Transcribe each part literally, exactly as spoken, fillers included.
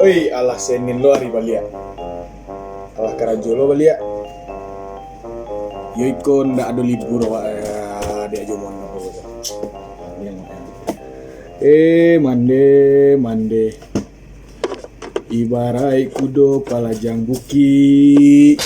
Oi, alah Senin lo ari baliak. Alah karajo lo baliak. Yo iko ndak ado libur awak, eh, dek Ajo Monok ko. Eh, mande, mande. Ibaraik kudo palajang bukik.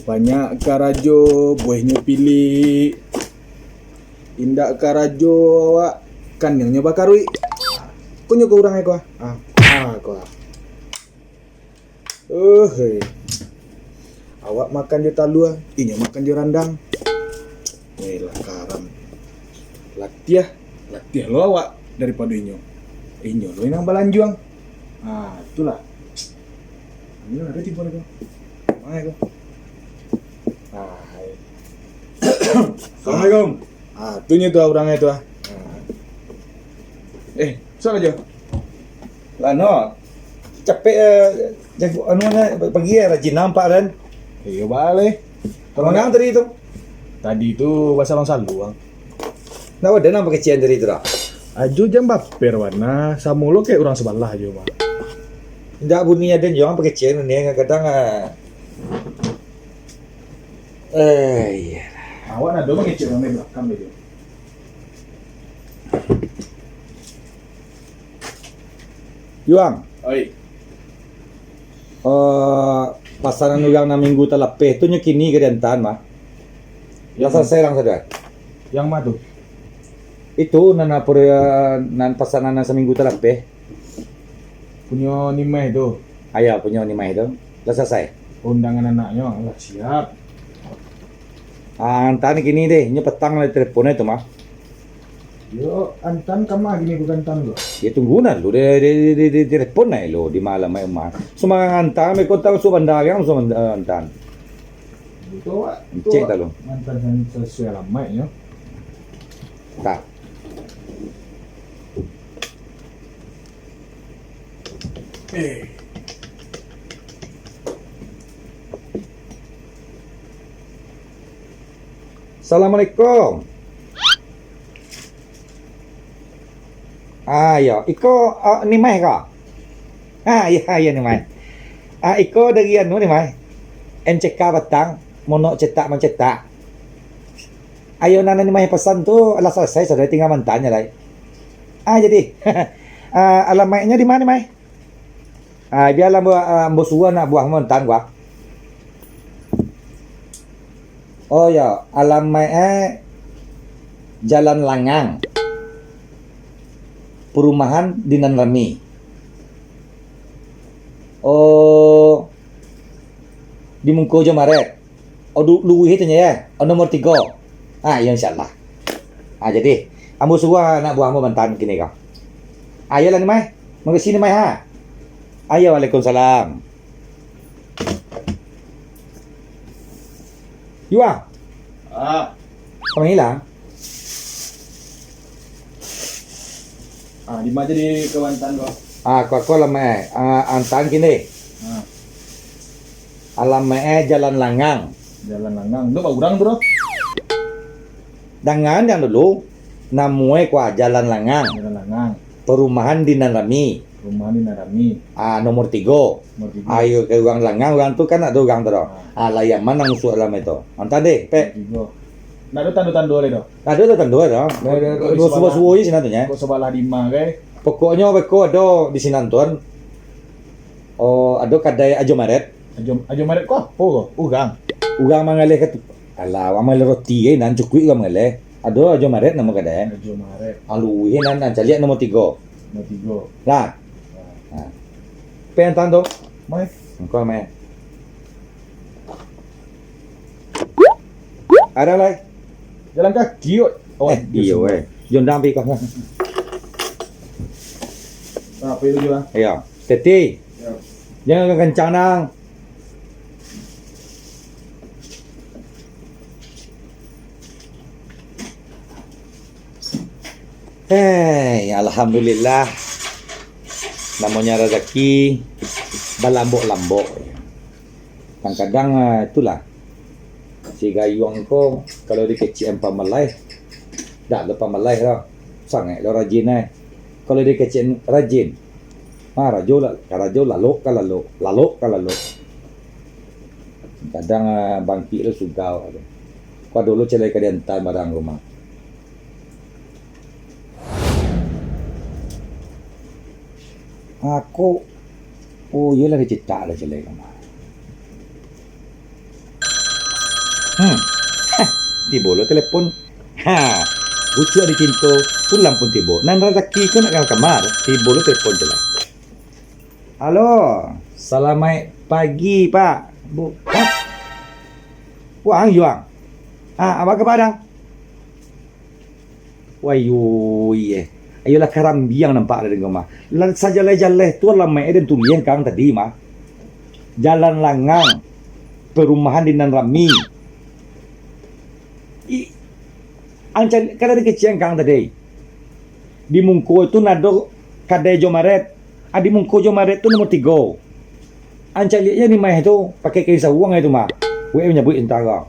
Banyak karajo, buehnyo pilik. Indak karajo awak, kaniangnyo bakaruik. Konyo ka urang ko ah. Ah, ah, ko ah. Uh, hei. Awak makan jo talua, inyo makan jo randang. Eh, lah karam. Latiah, latiah lo awak daripado inyo. Inyo lo nan balanjuang. Ah, itulah. Ini ada tipu lagi. Mana itu? Ah, hai. Assalamualaikum. Ah, tu nyo tu urangnyo tu ah. Ah. Eh, salah jo. Lah no. Capek eh, jago anu ni pagi eh rajin nampak kan. Iyo baleh. Kalau Mangang tadi tu. Tadi tu basalang-saluang. Nak wadah nang pakecian tadi tu dah. Ajo jam baper wana, samo lo kayak urang sabalah jo mah. Indak bunyi aden jo urang pakecian ni kadang ah. Eh, iya. Awak nado mangecek urang di balakang tu. Yuang. Oi. Eh, pasanan urang nan minggu talapeh tu nyo kini ka diantaan mah. Lah salasai urang sadonyo. Yang ma tu? Itu nan apa nan pasanan nan saminggu talapeh. Punyo Nimeh tu. Ayo, punyo Nimeh tu. Lah salasai. Undangan anaknyo lah siap. Ah, antaan kini deh, nyo patang lah telepon tu mah. Yo, antaan kama kini ku antaan ko. Ya tunggu nah dulu deh, deh, deh, deh, deh, telepon nah lo di malam mai rumah. Sumarang antaan, mereka tahu su bandar yang su antaan. Betul, Wak. Cek tak lo? Antaan sasuai alamaiknyo. Tak. Eh. Assalamualaikum. Ah, iyo. Iko, ah, Nimeh ko? Ah, iyo, iyo, Nimeh. Ah, iko dari anu, Nimeh. N C K Batang, Monok Cetak Mancetak. Ayo, nan Nimeh pasan tu lah salasai, sadonyo tingga maantaannyo lai. Ah, jadi, ah, alamaiknyo di ma, Nimeh? Ah, bialah ambo, ah, ambo suruah anak buah mantaan ko. Oh, yo, alamaik e Jalan Langang. Perumahan di nan rami. Oh, di muko John Maret. Oh, du-, luruih tu nyo, yo. Oh, nomor tigo. Ah, iyo, insyaallah. Ah, jadi, ambo suruah anak buah ambo mantaan kini ko. Ayolah, Nimeh. Makasih, Nimeh, ha. Ayo, waalaikumsalam. Yuang. Ah. Kau hilang? Ah, di ma jadi kawan tan ko? Ah, ko, ko alamaik e. Ah, antaan kini. Ah. Alamaik e Jalan Langang. Jalan Langang. Tu ba urang tu doh? Dangan yang dulu. Namo e ko Jalan Langang. Jalan Langang. Perumahan di nan rami. Perumahan di nan rami. Ah, nomor tigo. Nomor tigo. Ayo ka urang Langang, urang tu kan ado urang tu doh. Ah. Ah, lah yang ma nan usuak alamaik tu? Antaan deh, pek. Nomor tigo. Ndak ado tando-tando lai doh. Ndak ado tando lai doh. Kok di suo-suo je sinan tu nyo. Kok sabalah di ma kai? Pokoknyo beko ado di sinan tu. Oh, ado kadai Ajo Maret. Ajo, Ajo Maret ko apo ko? Urang. Urang mangaleh ka tu. Alah, urang mangaleh roti kan, nan cukuik urang mangaleh. Ado Ajo Maret namo kadai. Ajo Maret. Alu, iye nan, nan caliak nomor tigo. Nomor tigo. Lah. Nah. Nah. Pen tando. Mai. Engkau mai. Ada lai. Jalan kaki, oi. Oh, eh, iyo, eh. Jondang pi kau. Nah, apa itu juga? Iya. Teti. Ya. Jangan kencang, nang. Hei, alhamdulillah. Namonyo razaki balambok-lambok. Kadang-kadang, ah, itulah. Si Gayuang ko, kalau dikecek pamalai, dak lo pamalai lah. Sangaik lo rajin ai. Kalau dikecek rajin, Karajo la-, karajo lalok ka lalok, lalok ka lalok. Kadang, ah, bangkik lo sugau. Ko ado lo calai ka diantaan barang rumah. Ako, oh, iyolah dicetak lah calai rumah. Hmm. Hah, tibo lo telepon. Ha, bucuak dicinto, pulang pun tibo. Nan razaki ko nak ka kamar, tibo lo telepon tu lah. Halo, salamaik pagi, Pak. Bu, ha? Wang, Yuang. Ah, apo kaba, Dang? Wayuih, eh. Ayolah karambiang nampak dari rumah. Lah sajaleh-jaleh tu alamaik den tuliang kang tadi mah. Jalan Langang, perumahan di nan rami. I, anca-, kan dari kecil kang tadi. Di mungko tu nado kadai Jomaret. Ah, di mungko Jomaret tu nomor tigo. Ancak liaknyo ni mah tu, pakai kain saruang tu mah. Wek manyabuik tentara.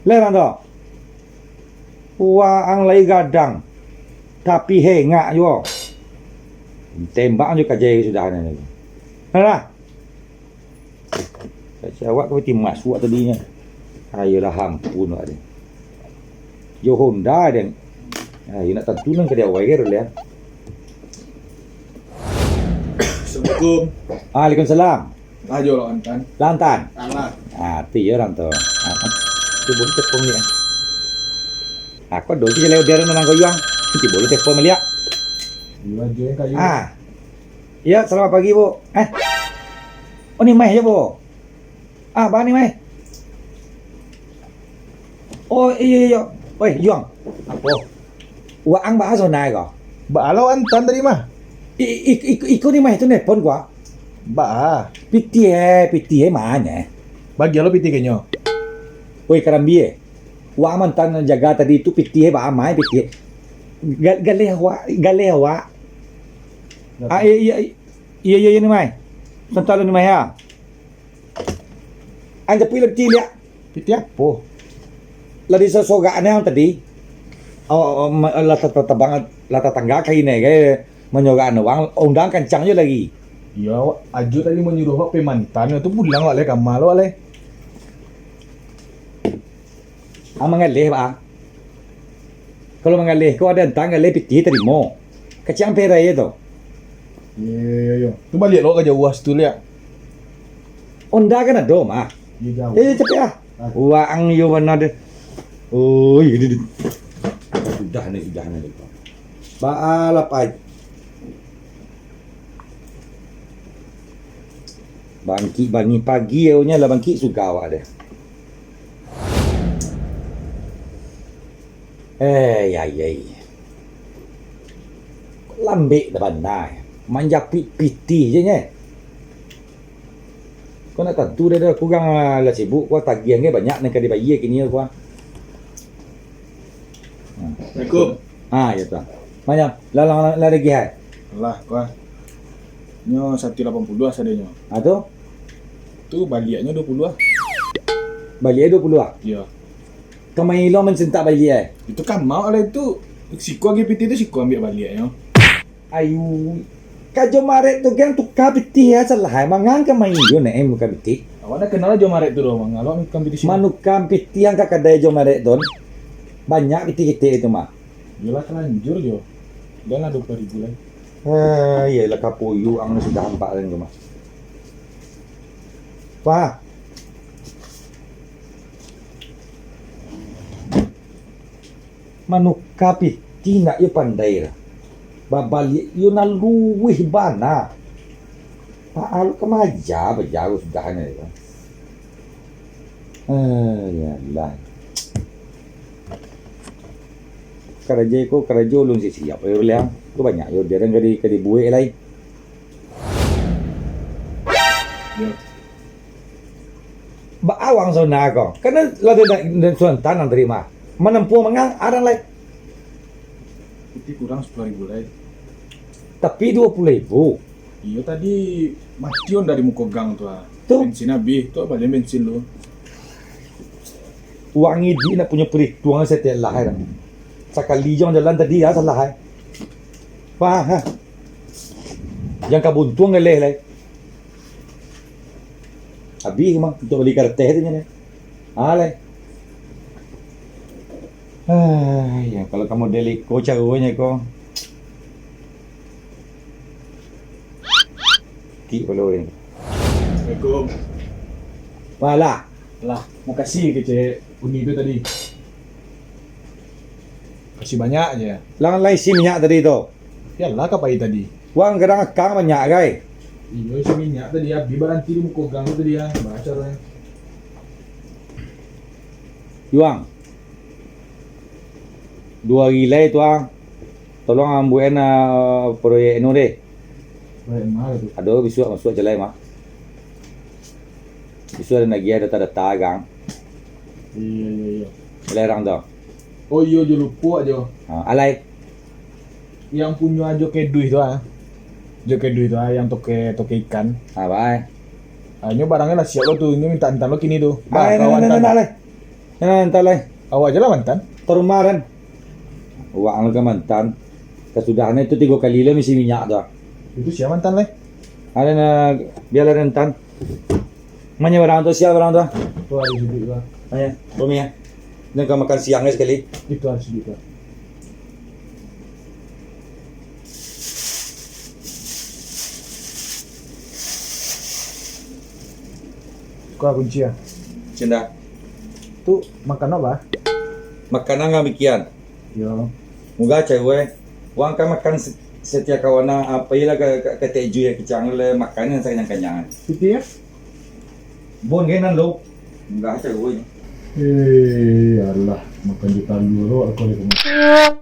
Lah, Rang, tu. Waang lai gadang, tapi hengak juo. Tembak jo kajai sudah nyo. Nah, lah. Kacau awak ka piti masuak tadinyo. Ayolah, ampun awak deh. Yo Honda deh. Ayo nak tantu nan ka di awai ka dulu, ya. Assalamualaikum. Waalaikumsalam. Lah jo lo antan. Lantan. Alah. Ah, ti yo urang tu. Ah, ah. Tu boleh tepung ni. Aku ado je lewat biaran nang goyang. Ti boleh tepung meliak. Iyo ajo yang kayu. Ah. Iyo, selamat pagi, Bu. Eh. Oh, ni Meh je, Bu. Ah, ba ni, Meh. Oh, iyo, iyo. Weh, Yuang. Apo? Waang baa sonai ko? Baa lo antan tadi mah? I-, i-, i-, iko ni mah itu nelpon ko. Baa? Pitih eh, pitih eh, ma nyo? Bagi lo pitih ka inyo. Woi, karambia eh. Waang mantan jaga tadi tu pitih eh, baa ma pitih eh. Ga-, galeh awak, galeh awak. Ah, iyo, iyo, iyo, iyo, ni, Mai. Santai lo ni, Mai, ya. Anjapuik lah pitih liak. Pitih apo? Lah disosogak an tadi. Oh, oh, ma-, lah ta-, ta-, tabang, lah tatangga ka inai gai, manyogak an urang, ondang kancang jo lagi. Iyo, ajo tadi manyuruah awak pai mantan, tu pulang awak lai, ka ma lo awak lai. Ah, manggaleh, Pak. Kalau manggaleh ko ado antang galeh pitih tarimo. Kacang perai tu. Iyo, iyo, iyo. Tu baliak lo ka jauah situ liak. Onda kan ado mah. Iyo, jauah. Eh, capek ah. Ah. Waang iyo bana deh. Oi, gede deh. Sudah ni, sudah ni. Baalah, Pak. Bangkik bangi pagi, aunyo lah bangkik suga awak deh. Eh, yai, yai. Lambek dah bana. Manjapuik pitih je nye. Kau nak tantu dah, dah kurang lah, lah sibuk, kau tagiah ngai banyak nan ka dibayia kini kau. Assalamualaikum. Ah, ya tuan. Banyak. Lah, lah, lah, lah lagi hai. Lah, kau. Nyo satu lapan puluh sadonyo. Ah, tu? Tu baliaknyo dua puluh ah. Baliak dua puluh ah? Iya. Kamai lo mencinta baliak eh? Itu kamau lah itu. Siko agi pitih tu siko ambiak baliaknyo. Ayu. Ka Jomaret tu kan tuka pitih ya salah. Mangang kamai yo nek eh muka pitih. Awak dah kenal Jomaret tu doh, Mang. Awak manuka pitih sini. Manuka pitih yang ka kadai Jomaret tu. Banyak pitih kitik itu mah. Yolah, talanjur jo. Dah lah dua puluh ribu lai. Ah, iyalah kapoyo ang sudah nampak kan tu mah. Wah. Manuka pitih nak yo pandai lah. Babaliak yo nan luwih bana. Pak Aluk ka maja bajago sudah ni. Ah, yalah. Karajo ko, karajo ulun siap-siap, yo, Liang. Ko banyak yo, biaran ka di, ka dibuek lai. Yo. Baa wang sona ko. Karano lah den, den suantan nan tarima. Manampuang mangang, aran lai. Pitih kurang sapuluah ribu lai. Tapi dua puluah ribu. Iyo, tadi mati on dari muko gang tu ah. Tu. Bensin abih, tu balian bensin lu. Wang iduik nak punyo perituang satiap lah ai. Sakali jo jalan tadi ya salah ai. Wah, ha. Jan ka buntuang galeh lai. Abih mah untuak bali karateh tu nyo ni. Ah, lai. Ah, yo, kalau ka model iko caronyo ko. Kik palo ni. Assalamualaikum. Walah. Lah, makasih kecek Uni tu tadi. Makasih banyak je. Lah, lah isi minyak tadi tu. Iyolah, ka pai tadi. Wang kadang akang banyak, gai. Iyo, isi minyak tadi abih baranti di muko gang tu tadi, ah. Baco tu, ah. Yuang. Duo hari lai tu, ah. Tolong ambuan, ah, proyek anu deh. Proyek ma tu? Ado bisuak masuak jalai, Mak. Bisuak ado nagiah data-data, Kang. Iyo, iyo, iyo. Alai urang tu. Oh iyo, jo lupo ajo. Ha, alai. Yang punyo ajo keduih tu, ah. Jo keduih tu, ah, yang toke, toke ikan. Ha, bai. Ah, inyo barangnyo lah siap lo tu. Inyo mintak antaan lo kini tu. Ba, Ai, kawan nah, nah, tan. Nah, nah, nah, antaan lai. Awak ajo lah mantaan. Ka rumah kan. Awak ang ka mantaan. Kasudahnyo itu tigo kali lo misi minyak tu. Itu sia mantaan lai? Ado nah, bialah den antaan. Manya barang tu, sia barang tu. Tu ado sidik tu. Ayo, Romi ya. Ni ka makan siang ni sakali. Itu ado sidik tu. Kau kunci ya? Cinda. Tu makan apa? Makanan nggak mikian. Yo. Mudah cewek. Wang kan makan se-, setiap kawan apa lah ke, ke, ke teju ya kicang le makan yang kanyang-kanyang. Piti ya? Bon kan lo. Mudah cewek. Eh, alah, makan di talu lo, aku lihat.